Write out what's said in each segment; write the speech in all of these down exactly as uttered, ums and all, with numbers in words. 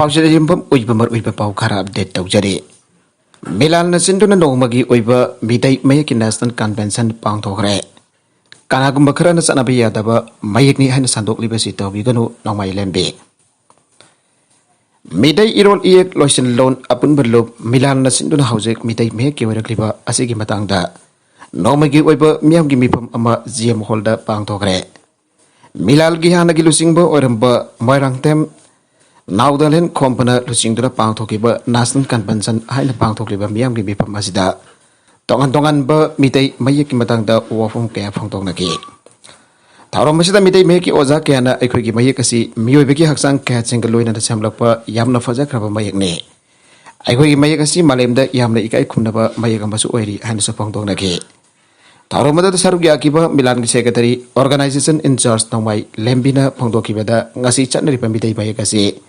ꯄꯥꯎꯆꯦ ꯌꯨꯝꯐꯝ ꯑꯣꯏꯕ ꯃꯔꯨꯑꯣꯏꯕ ꯄꯥꯎ ꯈꯔ ꯑꯞꯗꯦꯠ ꯇꯧꯖꯔꯤ꯫ ꯃꯤꯂꯥꯟꯅ ꯁꯤꯟꯗꯨꯅ ꯅꯣꯡꯃꯒꯤ ꯑꯣꯏꯕ ꯃꯤꯇꯩ ꯃꯌꯦꯛꯀꯤ ꯅꯦꯁꯅꯦꯜ ꯀꯟꯚꯦꯟꯁꯟ ꯄꯥꯡꯊꯣꯛꯈ꯭ꯔꯦ꯫ ꯀꯅꯥꯒꯨꯝꯕ ꯈꯔꯅ ꯆꯠꯅꯕ ꯌꯥꯗꯕ ꯃꯌꯦꯛꯅꯤ ꯍꯥꯏꯅ ꯁꯟꯗꯣꯛꯂꯤꯕꯁꯤ ꯇꯧꯕꯤꯒꯅꯨ, ꯅꯣꯡꯃꯥꯏ ꯂꯦꯝꯕꯤ꯫ ꯃꯤꯇꯩ ꯏꯔꯣꯜ ꯏꯌꯦꯛ ꯂꯣꯏꯁꯤꯟꯂꯣꯟ ꯑꯄꯨꯟꯕ ꯂꯨꯞ ꯃꯤꯂꯥꯟꯅ ꯁꯤꯟꯗꯨꯅ ꯍꯧꯖꯤꯛ ꯃꯤꯇꯩ ꯃꯌꯦꯛꯀꯤ ꯑꯣꯏꯔꯛꯂꯤꯕ ꯑꯁꯤꯒꯤ ꯃꯇꯥꯡꯗ ꯅꯣꯡꯃꯒꯤ ꯑꯣꯏꯕ ꯃꯤꯌꯥꯝꯒꯤ ꯃꯤꯐꯝ ꯑꯃ ꯖꯤ ꯑꯦꯝ ꯍꯣꯜꯗ ꯄꯥꯡꯊꯣꯛꯈ꯭ꯔꯦ꯫ ꯃꯤꯂꯥꯜꯒꯤ ꯍꯥꯟꯅꯒꯤ ꯂꯨꯆꯤꯡꯕ ꯑꯣꯏꯔꯝꯕ ꯃꯣꯏꯔꯥꯡꯊꯦꯝ ꯅꯥꯎꯗꯂꯦꯟ ꯈꯣꯝꯕꯅ ꯂꯨꯆꯤꯡꯗꯨꯅ ꯄꯥꯡꯊꯣꯛꯈꯤꯕ ꯅꯦꯁꯅꯦꯜ ꯀꯟꯚꯦꯟꯁꯟ ꯍꯥꯏꯅ ꯄꯥꯡꯊꯣꯛꯂꯤꯕ ꯃꯤꯌꯥꯝꯒꯤ ꯃꯤꯐꯝ ꯑꯁꯤꯗ ꯇꯣꯉꯥꯟ ꯇꯣꯉꯥꯟꯕ ꯃꯤꯇꯩ ꯃꯌꯦꯛꯀꯤ ꯃꯇꯥꯡꯗ ꯋꯥꯐꯝ ꯀꯌꯥ ꯐꯣꯡꯗꯣꯛꯅꯈꯤ꯫ ꯊꯧꯔꯝ ꯑꯁꯤꯗ ꯃꯤꯇꯩ ꯃꯌꯦꯛꯀꯤ ꯑꯣꯖꯥ ꯀꯌꯥꯅ ꯑꯩꯈꯣꯏꯒꯤ ꯃꯌꯦꯛ ꯑꯁꯤ ꯃꯤꯑꯣꯏꯕꯒꯤ ꯍꯛꯆꯥꯡ ꯀꯌꯥꯠꯁꯤꯡꯒ ꯂꯣꯏꯅꯅ ꯁꯦꯝꯂꯛꯄ ꯌꯥꯝꯅ ꯐꯖꯈ꯭ꯔꯕ ꯃꯌꯦꯛꯅꯤ꯫ ꯑꯩꯈꯣꯏꯒꯤ ꯃꯌꯦꯛ ꯑꯁꯤ ꯃꯥꯂꯦꯝꯗ ꯌꯥꯝꯅ ꯏꯀꯥꯏ ꯈꯨꯝꯅꯕ ꯃꯌꯦꯛ ꯑꯃꯁꯨ ꯑꯣꯏꯔꯤ ꯍꯥꯏꯅꯁꯨ ꯐꯣꯡꯗꯣꯛꯅꯈꯤ꯫ ꯊꯧꯔꯝ ꯑꯗꯨꯗ ꯁꯔꯨꯛ ꯌꯥꯈꯤꯕ ꯃꯤꯂꯥꯟꯒꯤ ꯁꯦꯀ꯭ꯔꯦꯇꯔꯤ, ꯑꯣꯔꯒꯅꯥꯏꯖꯦꯁꯟ ꯏꯟꯆꯥꯔꯖ ꯅꯣꯡꯃꯥꯏ ꯂꯦꯝꯕꯤꯅ ꯐꯣꯡꯗꯣꯛꯈꯤꯕꯗ, ꯉꯁꯤ ꯆꯠꯅꯔꯤꯕ ꯃꯤꯇꯩ ꯃꯌꯦꯛ ꯑꯁꯤ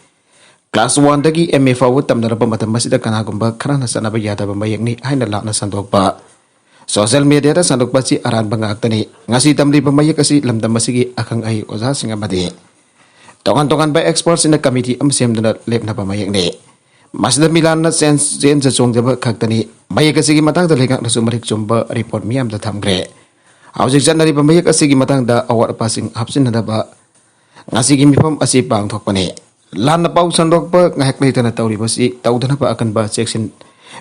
ꯀ꯭ꯂꯥꯁ ꯋꯥꯟꯗꯒꯤ ꯑꯦꯝ ꯑꯦ ꯐꯥꯎꯕ ꯇꯝꯅꯔꯛꯄ ꯃꯇꯝ ꯑꯁꯤꯗ ꯀꯅꯥꯒꯨꯝꯕ ꯈꯔꯅ ꯆꯠꯅꯕ ꯌꯥꯗꯕ ꯃꯌꯦꯛꯅꯤ ꯍꯥꯏꯅ ꯂꯥꯟꯅ ꯁꯟꯗꯣꯛꯄ, ꯁꯣꯁꯤꯌꯦꯜ ꯃꯦꯗꯤꯌꯥꯗ ꯁꯟꯗꯣꯛꯄ ꯑꯁꯤ ꯑꯔꯥꯟꯕ ꯉꯥꯛꯇꯅꯤ꯫ ꯉꯁꯤ ꯇꯝꯂꯤꯕ ꯃꯌꯦꯛ ꯑꯁꯤ ꯂꯝꯗꯝ ꯑꯁꯤꯒꯤ ꯑꯈꯪ ꯑꯍꯩ ꯑꯣꯖꯥꯁꯤꯡ ꯑꯃꯗꯤ ꯇꯣꯉꯥꯟ ꯇꯣꯉꯥꯟꯕ ꯑꯦꯛꯁꯄꯔꯠꯁꯤꯡꯅ ꯀꯃꯤꯇꯤ ꯑꯃ ꯁꯦꯝꯗꯨꯅ ꯂꯦꯞꯅꯕ ꯃꯌꯦꯛꯅꯤ꯫ ꯃꯁꯤꯗ ꯃꯤꯂꯥꯟꯅ ꯆꯦꯟ-, ꯆꯦꯟꯖ ꯆꯣꯡꯖꯕ ꯈꯛꯇꯅꯤ꯫ ꯃꯌꯦꯛ ꯑꯁꯤꯒꯤ ꯃꯇꯥꯡꯗ ꯂꯩꯉꯥꯛꯅꯁꯨ ꯃꯔꯤꯛ ꯆꯨꯝꯕ ꯔꯤꯄꯣꯔꯠ ꯃꯤꯌꯥꯝꯗ ꯊꯝꯈ꯭ꯔꯦ꯫ ꯍꯧꯖꯤꯛ ꯆꯠꯅꯔꯤꯕ ꯃꯌꯦꯛ ꯑꯁꯤꯒꯤ ꯃꯇꯥꯡꯗ ꯑꯋꯥꯠ ꯑꯄꯥꯁꯤꯡ ꯍꯥꯞꯆꯤꯟꯅꯗꯕ ꯉꯁꯤꯒꯤ ꯃꯤꯐꯝ ꯑꯁꯤ ꯄꯥꯡꯊꯣꯛꯄꯅꯤ꯫ ꯂꯥꯟꯅ ꯄꯥꯎ ꯁꯟꯗꯣꯛꯄ ꯉꯥꯏꯍꯥꯛ ꯂꯩꯇꯅ ꯇꯧꯔꯤꯕꯁꯤ ꯇꯧꯗꯅꯕ ꯑꯀꯟꯕ ꯆꯦꯛꯁꯤꯟ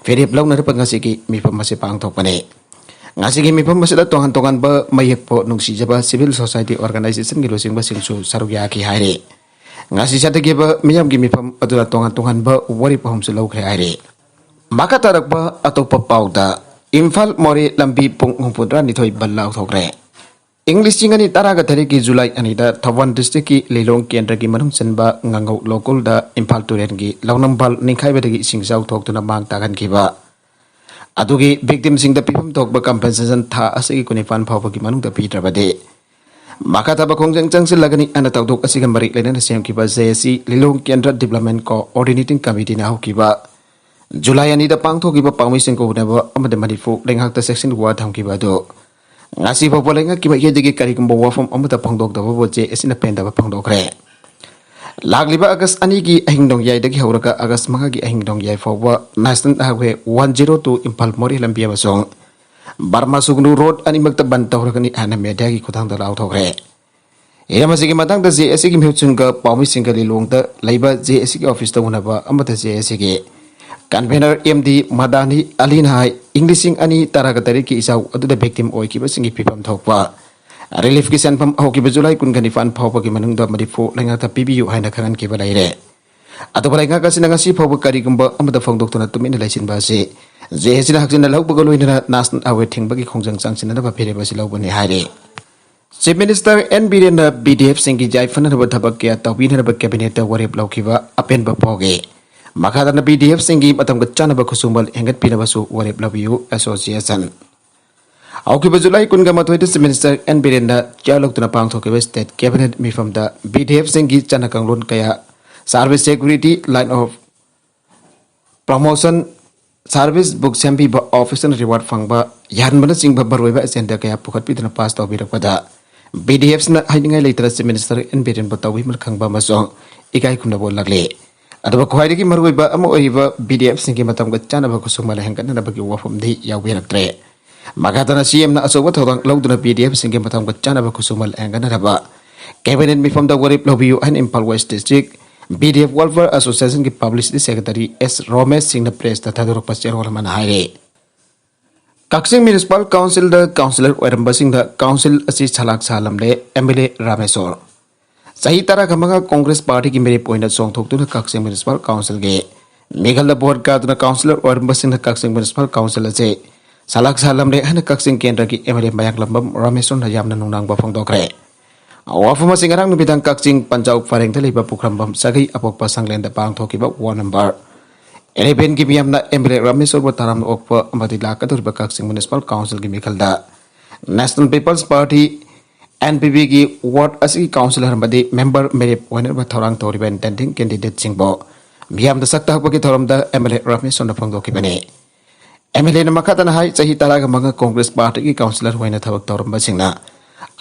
ꯐꯤꯔꯦꯞ ꯂꯧꯅꯅꯕ ꯉꯁꯤꯒꯤ ꯃꯤꯐꯝ ꯑꯁꯤ ꯄꯥꯡꯊꯣꯛꯄꯅꯤ꯫ ꯉꯁꯤꯒꯤ ꯃꯤꯐꯝ ꯑꯁꯤꯗ ꯇꯣꯉꯥꯟ ꯇꯣꯉꯥꯟꯕ ꯃꯌꯦꯛꯄꯨ ꯅꯨꯡꯁꯤꯖꯕ ꯁꯤꯚꯤꯜ ꯁꯣꯁꯥꯏꯇꯤ ꯑꯣꯔꯒꯅꯥꯏꯖꯦꯁꯟꯒꯤ ꯂꯨꯆꯤꯡꯕꯁꯤꯡꯁꯨ ꯁꯔꯨꯛ ꯌꯥꯈꯤ ꯍꯥꯏꯔꯤ꯫ ꯉꯁꯤ ꯆꯠꯊꯈꯤꯕ ꯃꯤꯌꯥꯝꯒꯤ ꯃꯤꯐꯝ ꯑꯗꯨꯗ ꯇꯣꯉꯥꯟ ꯇꯣꯉꯥꯟꯕ ꯋꯥꯔꯦꯞ ꯑꯍꯨꯝꯁꯨ ꯂꯧꯈ꯭ꯔꯦ ꯍꯥꯏꯔꯤ꯫ ꯃꯈꯥ ꯇꯥꯔꯛꯄ ꯑꯇꯣꯞꯄ ꯄꯥꯎꯗ, ꯏꯝꯐꯥꯜ ꯃꯣꯔꯦ ꯂꯝꯕꯤ ꯄꯨꯡ ꯍꯨꯝꯐꯨꯇꯔꯥꯅꯤꯊꯣꯏ ꯕꯟ ꯂꯥꯎꯊꯣꯛꯈ꯭ꯔꯦ꯫ ꯏꯪ ꯂꯤꯁꯤꯡ ꯑꯅꯤ ꯇꯔꯥꯒ ꯇꯔꯦꯠꯀꯤ ꯖꯨꯂꯥꯏ ꯑꯅꯤꯗ ꯊꯧꯕꯥꯜ ꯗꯤꯁꯇ꯭ꯔꯤꯛꯀꯤ ꯂꯤꯂꯣꯡ ꯀꯦꯟꯗ꯭ꯔꯒꯤ ꯃꯅꯨꯡ ꯆꯟꯕ ꯉꯥꯉꯧ ꯂꯣꯀꯨꯜꯗ ꯏꯝꯐꯥꯜ ꯇꯨꯔꯦꯜꯒꯤ ꯂꯧꯅꯝꯕꯥꯜ ꯅꯤꯡꯈꯥꯏꯕꯗꯒꯤ ꯏꯁꯤꯡ ꯏꯆꯥꯎ ꯊꯣꯛꯇꯨꯅ ꯃꯥꯡ ꯇꯥꯛꯍꯟꯈꯤꯕ ꯑꯗꯨꯒꯤ ꯚꯤꯛꯇꯤꯝꯁꯤꯡꯗ ꯄꯤꯐꯝ ꯊꯣꯛꯄ ꯀꯝꯄꯦꯟꯁꯦꯁꯟ ꯊꯥ ꯑꯁꯤꯒꯤ ꯀꯨꯟꯅꯤꯄꯥꯟ ꯐꯥꯎꯕꯒꯤ ꯃꯅꯨꯡꯗ ꯄꯤꯗ꯭ꯔꯕꯗꯤ, ꯃꯈꯥ ꯇꯥꯕ ꯈꯣꯡꯖꯪ ꯆꯪꯁꯤꯜꯂꯒꯅꯤ ꯍꯥꯏꯅ ꯊꯧꯗꯣꯛ ꯑꯁꯤꯒ ꯃꯔꯤ ꯂꯩꯅꯅ ꯁꯦꯝꯈꯤꯕ ꯖꯦ ꯑꯦꯁ ꯁꯤ ꯂꯤꯂꯣꯡ ꯀꯦꯟꯗ꯭ꯔ ꯗꯤꯕ꯭ꯂꯞꯃꯦꯟ ꯀꯣꯑꯣꯔꯗꯤꯅꯦꯇꯤꯡ ꯀꯃꯤꯇꯤꯅ ꯍꯧꯈꯤꯕ ꯖꯨꯂꯥꯏ ꯑꯅꯤꯗ ꯄꯥꯡꯊꯣꯛꯈꯤꯕ ꯄꯥꯎꯃꯤꯁꯤꯡꯒ ꯎꯅꯕ ꯑꯃꯗꯤ ꯃꯅꯤꯄꯨꯔ ꯂꯩꯉꯥꯛꯇ ꯆꯦꯛꯁꯤꯟ ꯋꯥ ꯊꯝꯈꯤꯕ ꯑꯗꯨ ꯉꯁꯤ ꯐꯥꯎꯕ ꯂꯩꯉꯥꯛꯀꯤ ꯃꯥꯏꯀꯩꯗꯒꯤ ꯀꯔꯤꯒꯨꯝꯕ ꯋꯥꯐꯝ ꯑꯃꯠꯇ ꯐꯣꯡꯗꯣꯛꯇꯕꯕꯨ ꯖꯦ ꯑꯦꯁ ꯁꯤꯅ ꯄꯦꯟꯗꯕ ꯐꯣꯡꯗꯣꯛꯈ꯭ꯔꯦ꯫ ꯂꯥꯛꯂꯤꯕ ꯑꯥꯒꯁ ꯑꯅꯤꯒꯤ ꯑꯍꯤꯡ ꯅꯣꯡꯌꯥꯏꯗꯒꯤ ꯍꯧꯔꯒ ꯑꯥꯒꯁ ꯃꯉꯥꯒꯤ ꯑꯍꯤꯡ ꯅꯣꯡꯌꯥꯏ ꯐꯥꯎꯕ National Highway one zero two Imphal ꯃꯣꯔꯦ ꯂꯝꯕꯤ ꯑꯃꯁꯨꯡ ꯕꯔꯃꯥ ꯁꯨꯒꯅꯨ ꯔꯣꯗ ꯑꯅꯤꯃꯛꯇ ꯕꯟ ꯇꯧꯔꯒꯅꯤ ꯍꯥꯏꯅ ꯃꯦꯗꯤꯌꯥꯒꯤ ꯈꯨꯠꯊꯥꯡꯗ ꯂꯥꯎꯊꯣꯛꯈ꯭ꯔꯦ꯫ ꯍꯤꯔꯝ ꯑꯁꯤꯒꯤ ꯃꯇꯥꯡꯗ ꯖꯦ ꯑꯦ ꯁꯤꯒꯤ ꯃꯤꯍꯨꯠꯁꯤꯡꯒ ꯄꯥꯎꯃꯤꯁꯤꯡꯒ ꯂꯤꯂꯣꯡꯗ ꯂꯩꯕ ꯖꯦ ꯑꯦ ꯁꯤꯒꯤ ꯑꯣꯐꯤꯁꯇ ꯎꯅꯕ ꯑꯃꯗ ꯖꯦ ꯑꯦ ꯁꯤꯒꯤ ꯀꯟꯚꯦꯅꯔ ꯑꯦꯝ ꯗꯤ ꯃꯗꯥꯅꯤ ꯑꯂꯤꯅ ꯍꯥꯏ, ꯏꯪ ꯂꯤꯁꯤꯡ ꯑꯅꯤ ꯇꯔꯥꯒ ꯇꯔꯦꯠꯀꯤ ꯏꯆꯥꯎ ꯑꯗꯨꯗ ꯚꯤꯛꯇꯤꯝ ꯑꯣꯏꯈꯤꯕꯁꯤꯡꯒꯤ ꯐꯤꯕꯝ ꯊꯣꯛꯄ ꯔꯤꯂꯤꯐꯀꯤ ꯁꯦꯟꯐꯝ ꯍꯧꯈꯤꯕ ꯖꯨꯂꯥꯏ ꯀꯨꯟꯒ ꯅꯤꯄꯥꯟ ꯐꯥꯎꯕꯒꯤ ꯃꯅꯨꯡꯗ ꯃꯔꯤꯐꯨ ꯂꯩꯉꯥꯛꯇ ꯄꯤꯕꯤꯌꯨ ꯍꯥꯏꯅ ꯈꯪꯍꯟꯈꯤꯕ ꯂꯩꯔꯦ꯫ ꯑꯗꯨꯕꯨ ꯂꯩꯉꯥꯛ ꯑꯁꯤꯅ ꯉꯁꯤ ꯐꯥꯎꯕ ꯀꯔꯤꯒꯨꯝꯕ ꯑꯃꯗ ꯐꯣꯡꯗꯣꯛꯇꯨꯅ ꯇꯨꯃꯤꯟꯅ ꯂꯩꯁꯤꯟꯕ ꯑꯁꯤ ꯖꯦ ꯑꯦ ꯁꯤꯅ ꯍꯛꯆꯤꯟꯅ ꯂꯧꯕꯒ ꯂꯣꯏꯅꯅ ꯅꯦꯁꯅꯦꯜ ꯍꯥꯏꯋꯦ ꯊꯤꯡꯕꯒꯤ ꯈꯣꯡꯖꯪ ꯆꯪꯁꯤꯟꯅꯅꯕ ꯐꯤꯔꯦꯞ ꯑꯁꯤ ꯂꯧꯕꯅꯤ ꯍꯥꯏꯔꯤ꯫ ꯆꯤꯐ ꯃꯤꯅꯤꯁꯇꯔ ꯑꯦꯟ ꯕꯤꯔꯦꯟꯅ ꯕꯤ ꯗꯤ ꯑꯦꯐꯁꯤꯡꯒꯤ ꯌꯥꯏꯐꯅꯅꯕ ꯊꯕꯛ ꯀꯌꯥ ꯇꯧꯕꯤꯅꯅꯕ ꯀꯦꯕꯤꯅꯦꯠꯇ ꯋꯥꯔꯦꯞ ꯂꯧꯈꯤꯕ ꯑꯄꯦꯟꯕ ꯐꯥꯎꯈꯤ꯫ ꯃꯈꯥ ꯇꯥꯅ ꯕꯤ ꯗꯤ ꯑꯦꯐꯁꯤꯡꯒꯤ ꯃꯇꯝꯒ ꯆꯥꯟꯅꯕ ꯈꯨꯠꯁꯨꯃꯟ ꯍꯦꯟꯒꯠꯄꯤꯅꯕꯁꯨ ꯋꯥꯔꯦꯞ ꯂꯧꯕꯤꯌꯨ ꯑꯦꯁꯣꯁꯤꯌꯦꯁꯟ꯫ ꯍꯧꯈꯤꯕ ꯖꯨꯂꯥꯏ ꯀꯨꯟꯒ ꯃꯥꯊꯣꯏꯗ ꯆꯤꯐ ꯃꯤꯅꯤꯁꯇꯔ ꯑꯦꯟ ꯕꯤꯔꯦꯟꯅ ꯆꯤꯌꯥꯔ ꯂꯧꯗꯨꯅ ꯄꯥꯡꯊꯣꯛꯈꯤꯕ ꯁ꯭ꯇꯦꯠ ꯀꯦꯕꯤꯅꯦꯠ ꯃꯤꯐꯝꯗ ꯕꯤ ꯗꯤ ꯑꯦꯐꯁꯤꯡꯒꯤ ꯆꯠꯅ ꯀꯥꯡꯂꯣꯟ ꯀꯌꯥ, service security, line of promotion, service book ꯁꯦꯝꯕꯤꯕ, ꯑꯣꯐꯤꯁꯔ ꯔꯤꯋꯥꯔꯗ ꯐꯪꯕ, ꯌꯥꯍꯟꯕꯅꯆꯤꯡꯕ ꯃꯔꯨꯑꯣꯏꯕ ꯑꯦꯖꯦꯟꯗꯥ ꯀꯌꯥ ꯄꯨꯈꯠꯄꯤꯗꯨꯅ ꯄꯥꯁ ꯇꯧꯕꯤꯔꯛꯄꯗ ꯕꯤ ꯗꯤ ꯑꯦꯐꯁꯤꯅ ꯍꯥꯏꯅꯤꯡꯉꯥꯏ ꯂꯩꯇꯅ ꯆꯤꯐ ꯃꯤꯅꯤꯁꯇꯔ ꯑꯦꯟ ꯕꯤꯔꯦꯟꯕꯨ ꯇꯧꯕꯤꯃꯜ ꯈꯪꯕ ꯑꯃꯁꯨꯡ ꯏꯀꯥꯏ ꯈꯨꯝꯅꯕ ꯎꯠꯂꯛꯂꯤ꯫ ꯑꯗꯨꯒ ꯈ꯭ꯋꯥꯏꯗꯒꯤ ꯃꯔꯨꯑꯣꯏꯕ ꯑꯃ ꯑꯣꯏꯔꯤꯕ ꯕꯤ ꯗꯤ ꯑꯦꯐꯁꯤꯡꯒꯤ ꯃꯇꯝꯒ ꯆꯥꯟꯅꯕ ꯈꯨꯠꯁꯨꯃꯟ ꯍꯦꯟꯒꯠꯅꯅꯕꯒꯤ ꯋꯥꯐꯝꯗꯤ ꯌꯥꯎꯕꯤꯔꯛꯇ꯭ꯔꯦ꯫ ꯃꯈꯥ ꯇꯥꯅ ꯁꯤ ꯑꯦꯝꯅ ꯑꯆꯧꯕ ꯊꯧꯗꯥꯡ ꯂꯧꯗꯨꯅ ꯕꯤ ꯗꯤ ꯑꯦꯐꯁꯤꯡꯒꯤ ꯃꯇꯝꯒ ꯆꯥꯟꯅꯕ ꯈꯨꯠꯁꯨꯃꯟ ꯍꯦꯟꯒꯠꯅꯅꯕ ꯀꯦꯕꯤꯅꯦꯠ ꯃꯤꯐꯝꯗ ꯋꯥꯔꯦꯞ ꯂꯧꯕꯤꯌꯨ ꯍꯥꯏꯅ Imphal west district B D F welfare ꯑꯦꯁꯣꯁꯤꯌꯦꯁꯟꯒꯤ ꯄꯕ꯭ꯂꯤꯁꯤꯇꯤ ꯁꯦꯀ꯭ꯔꯦꯇꯔꯤ ꯑꯦꯁ ꯔꯣꯃꯦꯁ ꯁꯤꯡꯅ ꯄ꯭ꯔꯦꯁꯇ ꯊꯥꯗꯣꯔꯛꯄ ꯆꯦꯔꯣꯜ ꯑꯃꯅ ꯍꯥꯏꯔꯤ꯫ ꯀꯛꯆꯤꯡ ꯃ꯭ꯌꯨꯅꯤꯁꯤꯄꯥꯜ ꯀꯥꯎꯟꯁꯤꯜꯗ ꯀꯥꯎꯟꯁꯤꯂꯔ ꯑꯣꯏꯔꯝꯕꯁꯤꯡꯗ ꯀꯥꯎꯟꯁꯤꯜ ꯑꯁꯤ ꯁꯂꯥꯛ ꯁꯥꯍꯜꯂꯝꯂꯦ ꯑꯦꯝ ꯑꯦꯜ ꯑꯦ ꯔꯥꯃꯦꯁꯣꯔ꯫ ꯆꯍꯤ ꯇꯔꯥꯒ ꯃꯉꯥ ꯀꯣꯡꯒ꯭ꯔꯦꯁ ꯄꯥꯔꯇꯤꯒꯤ ꯃꯤꯔꯦꯞ ꯑꯣꯏꯅ ꯆꯣꯡꯊꯣꯛꯇꯨꯅ ꯀꯛꯆꯤꯡ ꯃ꯭ꯌꯨꯅꯤꯁꯤꯄꯥꯜ ꯀꯥꯎꯟꯁꯤꯜꯒꯤ ꯃꯤꯈꯜꯗ ꯚꯣꯠ ꯀꯥꯗꯨꯅ ꯀꯥꯎꯟꯁꯤꯂꯔ ꯑꯣꯏꯔꯝꯕꯁꯤꯡꯅ ꯀꯛꯆꯤꯡ ꯃ꯭ꯌꯨꯅꯤꯁꯤꯄꯥꯜ ꯀꯥꯎꯟꯁꯤꯜ ꯑꯁꯤ ꯁꯂꯥꯛ ꯁꯥꯍꯜꯂꯝꯂꯦ ꯍꯥꯏꯅ ꯀꯛꯆꯤꯡ ꯀꯦꯟꯗ꯭ꯔꯒꯤ ꯑꯦꯝ ꯑꯦꯜ ꯑꯦ ꯃꯌꯥꯡꯂꯝꯕꯝ ꯔꯥꯃꯦꯁꯣꯔꯅ ꯌꯥꯝꯅ ꯅꯨꯡꯅꯥꯡꯕ ꯐꯣꯡꯗꯣꯛꯈ꯭ꯔꯦ꯫ ꯋꯥꯐꯝ ꯑꯁꯤ ꯉꯔꯥꯡ ꯅꯨꯃꯤꯗꯥꯡ ꯀꯛꯆꯤꯡ ꯄꯟꯖꯥꯎ ꯄꯔꯦꯡꯗ ꯂꯩꯕ ꯄꯨꯈ꯭ꯔꯝꯕꯝ ꯁꯥꯒꯩ ꯑꯄꯣꯛꯄ ꯁꯪꯂꯦꯟꯗ ꯄꯥꯡꯊꯣꯛꯈꯤꯕ ꯋꯥꯔꯗ ꯅꯝꯕꯔ ꯏꯂꯦꯚꯦꯟꯒꯤ ꯃꯤꯌꯥꯝꯅ ꯑꯦꯝ ꯑꯦꯜ ꯑꯦ ꯔꯥꯃꯦꯁꯣꯔꯕꯨ ꯇꯔꯥꯝꯅ ꯑꯣꯛꯄ ꯑꯃꯗꯤ ꯂꯥꯛꯀꯗꯧꯔꯤꯕ ꯀꯛꯆꯤꯡ ꯃ꯭ꯌꯨꯅꯤꯁꯤꯄꯥꯜ ꯀꯥꯎꯟꯁꯤꯜꯒꯤ ꯃꯤꯈꯜꯗ national people's party, N P ꯄꯤꯒꯤ ꯋꯥꯔꯗ ꯑꯁꯤꯒꯤ ꯀꯥꯎꯟꯁꯤꯂꯔ ꯑꯃꯗꯤ ꯃꯦꯝꯕꯔ ꯃꯤꯔꯦꯞ ꯑꯣꯏꯅꯕ ꯊꯧꯔꯥꯡ ꯇꯧꯔꯤꯕ ꯏꯟꯇꯦꯟꯗꯤꯡ ꯀꯦꯟꯗꯤꯗꯦꯠꯁꯤꯡꯕꯨ ꯃꯤꯌꯥꯝꯗ ꯁꯛ ꯇꯥꯛꯄꯒꯤ ꯊꯧꯔꯝꯗ ꯑꯦꯝ ꯑꯦꯜ ꯑꯦ ꯔꯥꯃꯦꯁꯣꯔꯅ ꯐꯣꯡꯗꯣꯛꯈꯤꯕꯅꯤ꯫ ꯑꯦꯝ ꯑꯦꯜ ꯑꯦꯅ ꯃꯈꯥ ꯇꯥꯅ ꯍꯥꯏ, ꯆꯍꯤ ꯇꯔꯥꯒ ꯃꯉꯥ ꯀꯣꯡꯒ꯭ꯔꯦꯁ ꯄꯥꯔꯇꯤꯒꯤ ꯀꯥꯎꯟꯁꯤꯂꯔ ꯑꯣꯏꯅ ꯊꯕꯛ ꯇꯧꯔꯝꯕꯁꯤꯡꯅ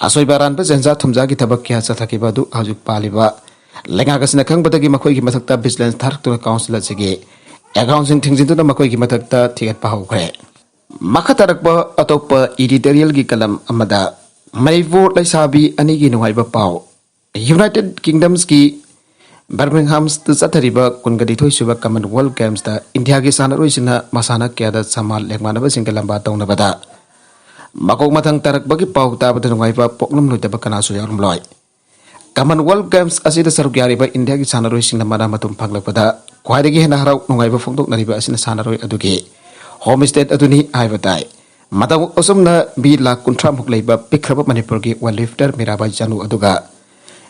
ꯑꯁꯣꯏꯕ ꯑꯔꯥꯟꯕ ꯖꯟꯖꯥ ꯊꯨꯝꯖꯥꯒꯤ ꯊꯕꯛ ꯀꯌꯥ ꯆꯠꯊꯈꯤꯕ ꯑꯗꯨ ꯍꯧꯖꯤꯛ ꯄꯥꯜꯂꯤꯕ ꯂꯩꯉꯥꯛ ꯑꯁꯤꯅ ꯈꯪꯕꯗꯒꯤ ꯃꯈꯣꯏꯒꯤ ꯃꯊꯛꯇ vigilance ꯊꯥꯔꯛꯇꯨꯅ council ꯑꯁꯤꯒꯤ accountsꯁꯤꯡ ꯊꯤꯡꯖꯤꯟꯗꯨꯅ ꯃꯈꯣꯏꯒꯤ ꯃꯊꯛꯇ ꯊꯤꯒꯠꯄ ꯍꯧꯈ꯭ꯔꯦ꯫ ꯃꯈꯥ ꯇꯥꯔꯛꯄ ꯑꯇꯣꯞꯄ editorialꯒꯤ column ꯑꯃꯗ ꯃꯅꯤꯄꯨꯔ ꯂꯩꯁꯥꯕꯤ ꯑꯅꯤꯒꯤ ꯅꯨꯡꯉꯥꯏꯕ ꯄꯥꯎ꯫ United Kingdomꯒꯤ Birminghamꯗ ꯆꯠꯊꯔꯤꯕ ꯀꯨꯟꯒ ꯅꯤꯊꯣꯏ ꯁꯨꯕ Commonwealth Gamesꯇ ꯏꯟꯗꯤꯌꯥꯒꯤ ꯁꯥꯟꯅꯔꯣꯏꯁꯤꯡꯅ ꯃꯁꯥꯟꯅ ꯀꯌꯥꯗ ꯁꯃꯥꯟ ꯂꯦꯡꯃꯥꯟꯅꯕꯁꯤꯡꯒ ꯂꯝꯕꯥ ꯇꯧꯅꯕꯗ ꯃꯀꯣꯛ ꯃꯊꯪ ꯇꯥꯔꯛꯄꯒꯤ ꯄꯥꯎ ꯇꯥꯕꯗ ꯅꯨꯡꯉꯥꯏꯕ ꯄꯣꯛꯂꯝꯂꯣꯏꯗꯕ ꯀꯅꯥꯁꯨ ꯌꯥꯎꯔꯝꯂꯣꯏ꯫ Commonwealth Games ꯑꯁꯤꯗ ꯁꯔꯨꯛ ꯌꯥꯔꯤꯕ ꯏꯟꯗꯤꯌꯥꯒꯤ ꯁꯥꯟꯅꯔꯣꯏꯁꯤꯡꯅ ꯃꯅꯥ ꯃꯊꯨꯝ ꯐꯪꯂꯛꯄꯗ ꯈ꯭ꯋꯥꯏꯗꯒꯤ ꯍꯦꯟꯅ ꯍꯔꯥꯎ ꯅꯨꯡꯉꯥꯏꯕ ꯐꯣꯡꯗꯣꯛꯅꯔꯤꯕ ꯑꯁꯤꯅ ꯁꯥꯟꯅꯔꯣꯏ ꯑꯗꯨꯒꯤ home state ꯑꯗꯨꯅꯤ ꯍꯥꯏꯕ ꯇꯥꯏ꯫ ꯃꯇꯧ ꯑꯁꯨꯝꯅ ꯃꯤ ꯂꯥꯈ ꯀꯨꯟꯊ꯭ꯔꯥ ꯃꯨꯛ ꯂꯩꯕ ꯄꯤꯛꯈ꯭ꯔꯕ ꯃꯅꯤꯄꯨꯔꯒꯤ weightlifter ꯃꯤꯔꯥꯕꯥꯏ ꯆꯅꯨ ꯑꯗꯨꯒ